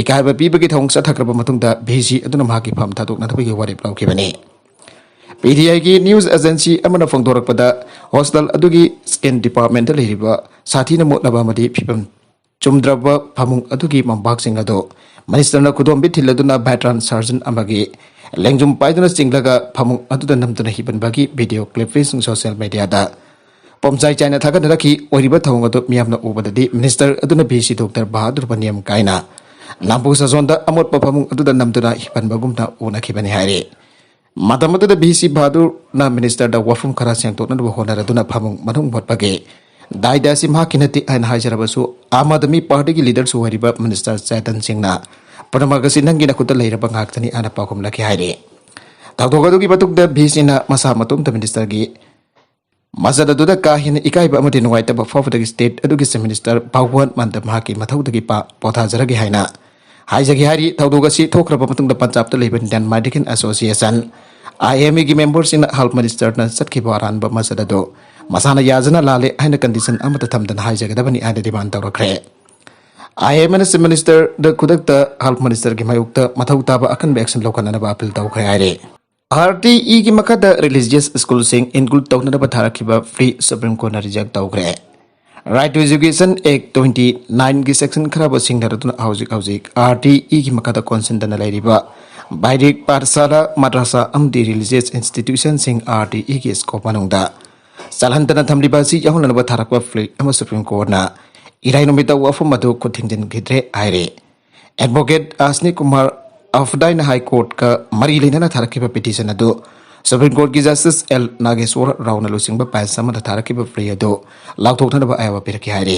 ꯏꯀꯥꯏꯕ ꯄꯤꯕꯒꯤ ꯊꯧꯑꯣꯡ ꯆꯠꯊꯈ꯭ꯔꯕ ꯃꯇꯨꯡꯗ ꯚꯤ ꯁꯤ ꯑꯗꯨꯅ ꯃꯍꯥꯛꯀꯤ ꯐꯝ ꯊꯥꯗꯣꯛꯅꯅꯕꯒꯤ ꯋꯥꯔꯦꯞ ꯂꯧꯈꯤꯕꯅꯤ꯫ ꯄꯤ ꯇꯤ ꯑꯥꯏꯒꯤ ꯅ꯭ꯌꯨꯁ ꯑꯦꯖꯦꯟꯁꯤ ꯑꯃꯅ ꯐꯣꯡꯗꯣꯔꯛꯄꯗ, ꯍꯣꯁꯄꯤꯇꯥꯜ ꯑꯗꯨꯒꯤ ꯁ꯭ꯀꯤꯟ ꯗꯤꯄꯥꯔꯠꯃꯦꯟꯇ ꯂꯩꯔꯤꯕ ꯁꯥꯊꯤꯅ ꯃꯣꯠꯂꯕ ꯑꯃꯗꯤ ꯐꯤꯕꯝ ꯆꯨꯝꯗ꯭ꯔꯕ ꯐꯃꯨꯡ ꯑꯗꯨꯒꯤ ꯃꯣꯝꯄꯥꯛꯁꯤꯡ ꯑꯗꯨ ꯃꯤꯅꯤꯁꯇꯔꯅ ꯈꯨꯗꯣꯝꯕꯤ ꯊꯤꯜꯂꯗꯨꯅ ꯚꯦꯇꯔꯥꯟ ꯁꯔꯖꯟ ꯑꯃꯒꯤ ꯂꯦꯡꯖꯨꯝ ꯄꯥꯏꯗꯨꯅ ꯆꯤꯡꯂꯒ ꯐꯃꯨꯡ ꯑꯗꯨꯗ ꯅꯝꯗꯨꯅ ꯍꯤꯞꯍꯟꯕꯒꯤ ꯚꯤꯗꯤꯑꯣ ꯀ꯭ꯂꯤꯞꯁꯤꯡ ꯁꯣꯁꯤꯌꯦꯜ ꯃꯤꯗꯤꯌꯥꯗ ꯄꯣꯝꯆꯥꯏ ꯆꯥꯏꯅ ꯊꯥꯒꯠꯅꯔꯛꯈꯤ꯫ ꯑꯣꯏꯔꯤꯕ ꯊꯧꯑꯣꯡ ꯑꯗꯨ ꯃꯤꯌꯥꯝꯅ ꯎꯕꯗꯗꯤ ꯃꯤꯅꯤꯁꯇꯔ ꯑꯗꯨꯅ ꯚꯤ ꯁꯤ ꯗꯣꯛꯇꯔ ꯕꯍꯥꯗꯨꯔꯕꯨ ꯅꯤꯌꯝ ꯀꯥꯏꯅ ꯅꯥꯝꯄꯨ ꯁꯥꯖꯣꯟꯗ ꯑꯃꯣꯠꯄ ꯐꯃꯨꯡ ꯑꯗꯨꯗ ꯅꯝꯗꯨꯅ ꯍꯤꯞꯍꯟꯕꯒꯨꯝꯅ ꯎꯅꯈꯤꯕꯅꯤ ꯍꯥꯏꯔꯤ꯫ ꯃꯇꯝ ꯑꯗꯨꯗ ꯚꯤ ꯁꯤ ꯕꯍꯥꯗꯨꯔꯅ ꯃꯤꯅꯤꯁꯇꯔꯗ ꯋꯥꯐꯝ ꯈꯔ ꯁꯦꯡꯗꯣꯛꯅꯅꯕ ꯍꯣꯠꯅꯔꯗꯨꯅ ꯐꯃꯨꯡ ꯃꯅꯨꯡ ꯃꯣꯠꯄꯒꯤ ꯗꯥꯏꯗ ꯑꯁꯤ ꯃꯍꯥꯛꯀꯤ ꯅꯠꯇꯦ ꯍꯥꯏꯅ ꯍꯥꯏꯖꯔꯕꯁꯨ, ꯑꯥꯝ ꯑꯥꯗꯃꯤ ꯄꯥꯔꯇꯤꯒꯤ ꯂꯤꯗꯔꯁꯨ ꯑꯣꯏꯔꯤꯕ ꯃꯤꯅꯤꯁꯇꯔ ꯆꯦꯇꯟ ꯁꯤꯡꯅ ꯄꯨꯝꯅꯃꯛ ꯑꯁꯤ ꯅꯪꯒꯤ ꯅꯈꯨꯠꯇ ꯂꯩꯔꯕ ꯉꯥꯛꯇꯅꯤ ꯍꯥꯏꯅ ꯄꯥꯎꯈꯨꯝꯂꯛꯈꯤ ꯍꯥꯏꯔꯤ꯫ ꯊꯧꯗꯣꯛ ꯑꯗꯨꯒꯤ ꯃꯇꯨꯡꯗ ꯚꯤ ꯁꯤꯅ ꯃꯁꯥ ꯃꯇꯣꯝꯇ ꯃꯤꯅꯤꯁꯇꯔꯒꯤ ꯃꯆꯠ ꯑꯗꯨꯗ ꯀꯥ ꯍꯦꯟꯅ ꯏꯀꯥꯏꯕ ꯑꯃꯗꯤ ꯅꯨꯡꯉꯥꯏꯇꯕ ꯐꯥꯎꯕꯗꯒꯤ ꯁ꯭ꯇꯦꯠ ꯑꯗꯨꯒꯤ ꯆꯤꯐ ꯃꯤꯅꯤꯁꯇꯔ ꯚꯒꯋꯟ ꯃꯥꯟꯗ ꯃꯍꯥꯛꯀꯤ ꯃꯊꯧꯗꯒꯤ ꯄꯥ-, ꯄꯣꯊꯥꯖꯔꯒꯦ ꯍꯥꯏꯅ ꯍꯥꯏꯖꯒꯦ ꯍꯥꯏꯔꯤ꯫ ꯊꯧꯗꯣꯛ ꯑꯁꯤ ꯊꯣꯛꯈ꯭ꯔꯕ ꯃꯇꯨꯡꯗ ꯄꯟꯖꯥꯕꯇ ꯂꯩꯕ ꯏꯟꯗꯤꯌꯟ ꯃꯦꯗꯤꯀꯦꯜ ꯑꯦꯁꯣꯁꯤꯌꯦꯁꯟ, ꯑꯥꯏ ꯑꯦꯝ ꯑꯦꯒꯤ ꯃꯦꯝꯕꯔꯁꯤꯡꯅ ꯍꯦꯜꯊ ꯃꯤꯅꯤꯁꯇꯔꯅ ꯆꯠꯈꯤꯕ ꯑꯔꯥꯟꯕ ꯃꯆꯠ ꯑꯗꯨ ꯃꯁꯥꯅ ꯌꯥꯖꯅ ꯂꯥꯜꯂꯦ ꯍꯥꯏꯅ ꯀꯟꯗꯤꯁꯟ ꯑꯃꯠꯇ ꯊꯝꯗꯅ ꯍꯥꯏꯖꯒꯗꯕꯅꯤ ꯍꯥꯏꯅ ꯗꯤꯃꯥꯟ ꯇꯧꯔꯛꯈ꯭ꯔꯦ꯫ ꯑꯥꯏ ꯑꯦꯝ ꯑꯦꯅ ꯆꯤꯐ ꯃꯤꯅꯤꯁꯇꯔꯗ ꯈꯨꯗꯛꯇ ꯍꯦꯜꯊ ꯃꯤꯅꯤꯁꯇꯔꯒꯤ ꯃꯥꯌꯣꯛꯇ ꯃꯊꯧ ꯇꯥꯕ ꯑꯀꯟꯕ ꯑꯦꯛꯁꯟ ꯂꯧꯈꯠꯅꯅꯕ ꯑꯄꯤꯜ ꯇꯧꯈ꯭ꯔꯦ ꯍꯥꯏꯔꯤ꯫ ꯑꯥꯔ ꯇꯤ ꯏꯒꯤ ꯃꯈꯥꯗ ꯔꯤꯂꯤꯖꯤꯌꯁ ꯁ꯭ꯀꯨꯜꯁꯤꯡ ꯏꯟꯀ꯭ꯂꯨꯗ ꯇꯧꯅꯅꯕ ꯊꯥꯔꯛꯈꯤꯕ ꯄ꯭ꯂꯤ ꯁꯨꯄ꯭ꯔꯤꯝ ꯀꯣꯔꯠꯅ ꯔꯤꯖꯦꯛ ꯇꯧꯈ꯭ꯔꯦ꯫ ꯔꯥꯏꯠ ꯇꯨ ꯑꯦꯖꯨꯀꯦꯁꯟ ꯑꯦꯛ ꯇ꯭ꯋꯦꯟꯇꯤ ꯅꯥꯏꯟꯒꯤ ꯁꯦꯛꯁꯟ ꯈꯔꯕꯨ ꯁꯤꯡꯅꯔꯗꯨꯅ ꯍꯧꯖꯤꯛ ꯍꯧꯖꯤꯛ ꯑꯥꯔ ꯇꯤ ꯏꯒꯤ ꯃꯈꯥꯗ ꯀꯣꯟꯁꯤꯟꯗꯅ ꯂꯩꯔꯤꯕ ꯕꯥꯏꯗꯤꯛ ꯄꯥꯊꯁꯥꯂꯥ, ꯃꯗ꯭ꯔꯁꯥ ꯑꯃꯗꯤ ꯔꯤꯂꯤꯖꯤꯌꯁ ꯏꯟꯁꯇꯤꯇ꯭ꯌꯨꯁꯟꯁꯤꯡ ꯑꯥꯔ ꯇꯤ ꯏꯒꯤ ꯁ꯭ꯀꯣꯞ ꯃꯅꯨꯡꯗ ꯆꯜꯍꯟꯗꯅ ꯊꯝꯂꯤꯕ ꯑꯁꯤ ꯌꯥꯎꯍꯟꯅꯅꯕ ꯊꯥꯔꯛꯄ ꯄ꯭ꯂꯤ ꯑꯃ ꯁꯨꯄ꯭ꯔꯤꯝ ꯀꯣꯔꯠꯅ ꯏꯔꯥꯏ ꯅꯨꯃꯤꯠꯇ ꯋꯥꯐꯝ ꯑꯗꯨ ꯈꯨꯠ ꯊꯤꯡꯖꯤꯟꯈꯤꯗ꯭ꯔꯦ ꯍꯥꯏꯔꯤ꯫ ꯑꯦꯗꯚꯣꯀꯦꯠ ꯑꯁꯅꯤ ꯀꯨꯃꯥꯔ ꯑꯐꯗꯥꯏꯅ ꯍꯥꯏ ꯀꯣꯔꯠꯀ ꯃꯔꯤ ꯂꯩꯅꯅ ꯊꯥꯔꯛꯈꯤꯕ ꯄꯤꯇꯤꯁꯟ ꯑꯗꯨ ꯁꯨꯄ꯭ꯔꯤꯝ ꯀꯣꯔꯠꯀꯤ ꯖꯁꯇꯤꯁ ꯑꯦꯜ ꯅꯥꯒꯦꯁ꯭ꯋꯔ ꯔꯥꯎꯅ ꯂꯨꯆꯤꯡꯕ ꯕꯦꯟꯆ ꯑꯃꯗ ꯊꯥꯔꯛꯈꯤꯕ ꯄ꯭ꯂꯤ ꯑꯗꯨ ꯂꯥꯎꯊꯣꯛꯅꯅꯕ ꯑꯌꯥꯕ ꯄꯤꯔꯛꯈꯤ ꯍꯥꯏꯔꯤ꯫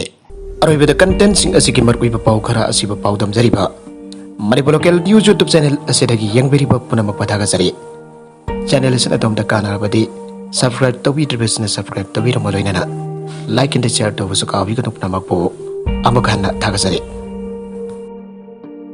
ꯑꯔꯣꯏꯕꯗ ꯀꯟꯇꯦꯟꯁꯤꯡ ꯑꯁꯤꯒꯤ ꯃꯔꯨꯑꯣꯏꯕ ꯄꯥꯎ ꯈꯔ ꯑꯁꯤꯕꯨ ꯄꯥꯎꯗꯝꯖꯔꯤꯕ꯫ Manipur local news YouTube channel ꯑꯁꯤꯗꯒꯤ ꯌꯦꯡꯕꯤꯔꯤꯕ ꯄꯨꯝꯅꯃꯛꯄꯨ ꯊꯥꯒꯠꯆꯔꯤ꯫ ꯆꯦꯅꯦꯜ ꯑꯁꯤꯅ ꯑꯗꯣꯝꯗ ꯀꯥꯟꯅꯔꯕꯗꯤ ꯁꯕꯁꯀ꯭ꯔꯥꯏꯕ ꯇꯧꯕꯤꯗ꯭ꯔꯤꯕꯁꯤꯡꯅ ꯁꯕꯁꯀ꯭ꯔꯥꯏꯕ ꯇꯧꯕꯤꯔꯝꯕ ꯂꯣꯏꯅꯅ ꯂꯥꯏꯛ ꯑꯦꯟꯗ ꯁꯤꯌꯥꯔ ꯇꯧꯕꯁꯨ ꯀꯥꯎꯕꯤꯒꯅꯨ꯫ ꯄꯨꯝꯅꯃꯛꯄꯨ ꯑꯃꯨꯛ ꯍꯟꯅ ꯊꯥꯒꯠꯆꯔꯤ꯫